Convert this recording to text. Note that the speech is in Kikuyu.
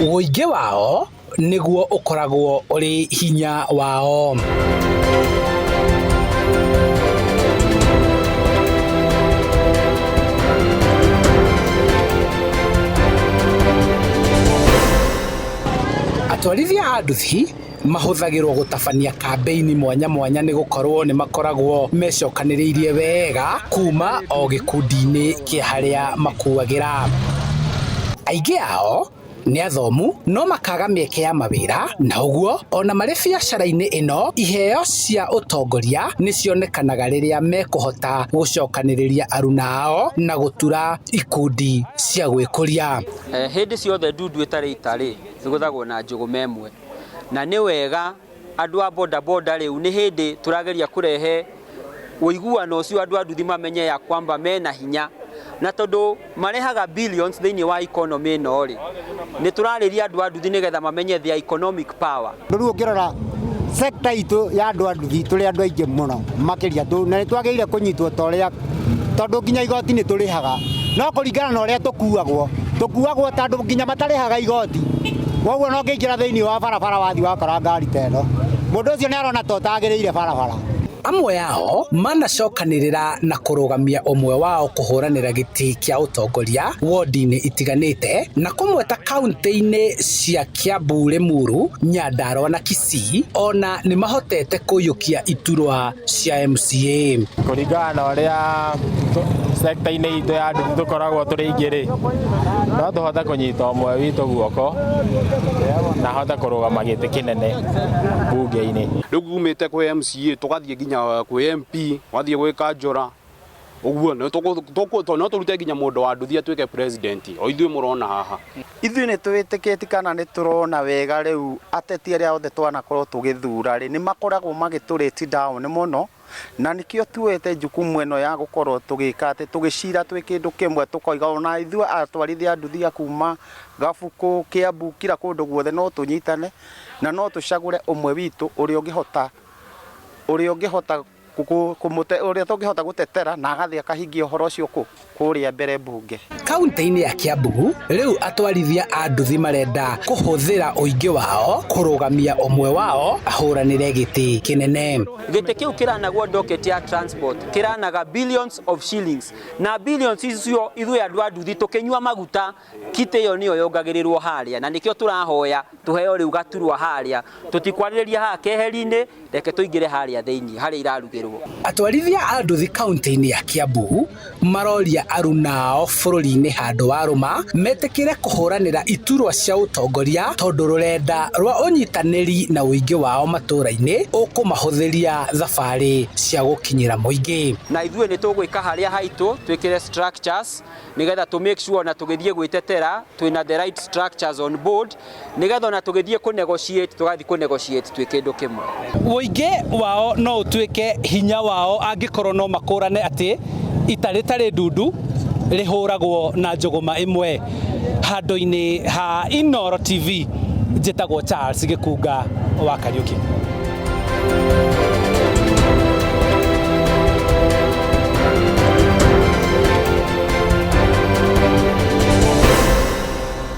Ũingĩ wao nĩguo ũkoragwo ũrĩ hinya wao. Atwarithia a nduthi mahũthagĩrwo gũtabania kambĩini mwanya mwanya nĩ gũkorwo nĩ makoragwo mecokanĩrĩirie wega kuma o gĩkundi-inĩ kĩa harĩa makuagĩra. Aingĩ ao nĩ athomu no makaga mĩeke ya mawĩra na ũguo ona marĩ biacara-inĩ ĩno iheo cia ũtongoria nĩ cionekanaga rĩrĩa mekũhota gũcokanĩrĩria aruna ao na gũtura ikundi cia gwĩkũria. Hĩndĩ ciothe ndundu ĩtarĩ ita-rĩ, ĩgũthagwo na njũgũma ĩmwe. Na nĩ wega andũ a boda boda rĩu nĩ hĩndĩ tũrageria kũrehe ũiguano ũcio andũ a nduthi mamenye ya kwamba mena hinya. Na tondũ marehaga billions thĩinĩ wa economy ĩno rĩ, nĩ tũrarĩria andũ a nduthi nĩgetha mamenye their economic power. Rĩu ũngĩrora sector itũ ya andũ a nduthi tũrĩ andũ aingĩ mũno makĩria na nĩ twagĩrĩire kũnyitwo ta ũrĩa tondũ nginya igoti nĩ tũrĩhaga no kũringana na ũrĩa tũkuagwo tũkuagwo ta andũ nginya matarĩhaga igoti koguo no ngĩingĩra thĩinĩ wa barabara wathiĩ wakora ngari ta ĩno mũndũ ũcio nĩ arona ta ũtagĩrĩire barabara. Amwe ao manacokanĩrĩra na kũrũgamia ũmwe wao kũhũranĩra gĩtĩ kĩa ũtongoria wodi-inĩ itiganĩte na kũmwe ta kaunti-inĩ cia Kiambu, Limuru, Nyandarua na Kisii ona nĩ mahotete kũiyũkia iturwa cia MCA. Kũringana na ũrĩa sector-inĩ itũ ya nduthi tũkoragwo tũrĩ aingĩ rĩ, no tũhote kũnyita ũmwe witũ guoko na ahote kũrũgama gĩtĩ kĩnene mbunge-inĩ. Rĩu umĩte kwĩ MCA tũgathiĩ nginya kwĩ MP, ũgathiĩ gwĩ kanjũra ũguo no tũrute nginya mũndũ wa nduthi atuĩke president o ithuĩ mũrona haha. Ithuĩ nĩ twĩtĩkĩtie kana nĩ tũrona wega rĩu ateti arĩa othe twanakorwo tũgĩthura rĩ, nĩ makoragwo magĩtũ rate down mũno, na nĩkĩo tuoete jukumu ĩno ya gũkorwo tũgĩka atĩ tũgĩcira twĩ kĩndũ kĩmwe tũkoiga ona ithuĩ atwarithia a nduthi a kuma Gabukũ, Kiambu, kila kũndũ guothe no tũnyitane na no tũcagũre ũmwe witũ ũrĩa ũngĩhota ũrĩa ũngĩhota ũrĩa tũngĩhota gũtetera na agathiĩ akahingia ũhoro ũcio kũ kũrĩa mbere mbunge. Kaunti-inĩ ya Kiambu rĩu atwarithia a nduthi marenda kũhũthĩra ũingĩ wao kũrũgamia ũmwe wao ahũranĩre gĩtĩ kĩnene. Gĩtĩ kĩu kĩranagwo docket ya transport kĩranaga billions of shillings na billions icio ithuĩ andũ a nduthi tũkĩnyua maguta kitĩ ĩyo nĩyo yongagĩrĩrwo harĩa na nĩkĩo tũrahoya tũheo rĩu gaturwa harĩa tũtikwarĩrĩria haha keheri-inĩ reke tũingĩre harĩa thĩinĩ harĩa irarugĩrwo. Atwarithia a nduthi kaunti-inĩ ya Kiambu maroria aruna ao bũrũri-inĩ handũ wa rũma metĩkĩre kũhũranĩra iturwa cia ũtongoria tondũ rũrenda rwa ũnyitanĩri na ũingĩ wao matũra-inĩ ũkũmahũthĩria thabarĩ cia gũkinyĩra mũingĩ. Na ithuĩ nĩ tũgwĩka harĩa haitũ twĩkĩre structures nĩgetha tũ make sure na tũgĩthiĩ gwĩtetera twĩna the right structures on board nĩgetha ona tũgĩthiĩ kũ negotiate tũgathiĩ kũ negotiate twĩ kĩndũ kĩmwe. Ũingĩ wao no ũtuĩke hinya wao angĩkorwo no makũrane atĩ ita rĩtarĩ ndundu rĩhũragwo na njũgũma ĩmwe. Handũ-inĩ ha Inooro TV njĩtagwo Charles Gĩkunga wa Kariũki.